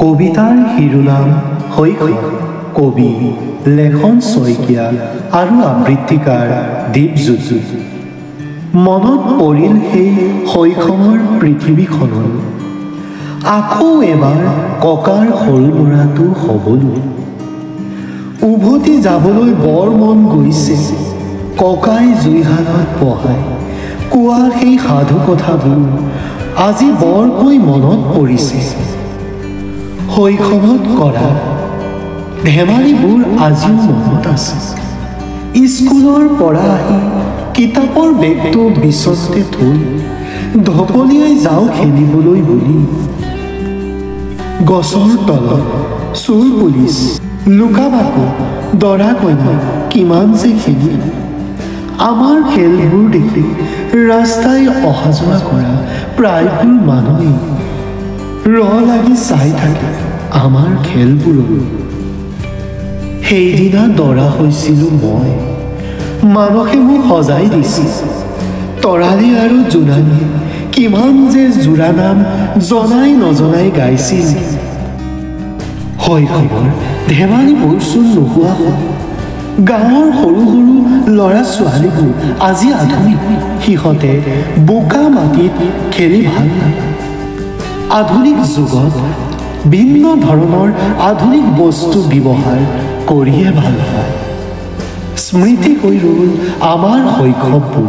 কবিতাৰ শিৰোনাম শৈশৱ। কবি লেখন শইকীয়া আৰু আবৃত্তিকাৰ দীপজ্যোতি। মনত পৰিল সেই শৈশৱৰ পৃথিৱীখনলৈ, আকৌ এবাৰ ককাৰ সৰু ল'ৰাটো হ'বলৈ উভতি যাবলৈ বৰ মন গৈছে। ককাই জুইশালত বহাই কোৱা সেই সাধু কথাবোৰ আজি বৰকৈ মনত পৰিছে। শৈশৱত কৰা ধেমালিবোৰ আজিও মনত আছে। স্কুলৰ পৰা আহি কিতাপৰ বেগটো বিচনাতে থৈ ঢপলিয়াই যাওঁ খেলিবলৈ বুলি। গছৰ তলত চোৰ পুলিচ, লুকা ভাকু, দৰা কইনা কিমান যে খেলিলোঁ। আমাৰ খেলবোৰ দেখি ৰাস্তাই অহা যোৱা কৰা প্ৰায়বোৰ মানুহেই ৰ লাগি চাই থাকে আমাৰ খেলবোৰলৈ। সেইদিনা দৰা হৈছিলোঁ মই। মানসে মোক সজাই দিছিল। তৰালী আৰু জোনালীয়ে কিমান যে জোৰা নাম জনাই নজনাই গাইছিল। শৈশৱৰ ধেমালিবোৰচোন নোহোৱা হ'ল। গাঁৱৰ সৰু সৰু ল'ৰা ছোৱালীবোৰ আজি আধুনিক। সিহঁতে বোকা মাটিত খেলি ভাল নাপায়। আধুনিক যুগত ভিন্ন ধৰণৰ আধুনিক বস্তু ব্যৱহাৰ কৰিয়ে ভাল পায়। স্মৃতি হৈ ৰ'ল আমাৰ শৈশৱবোৰ।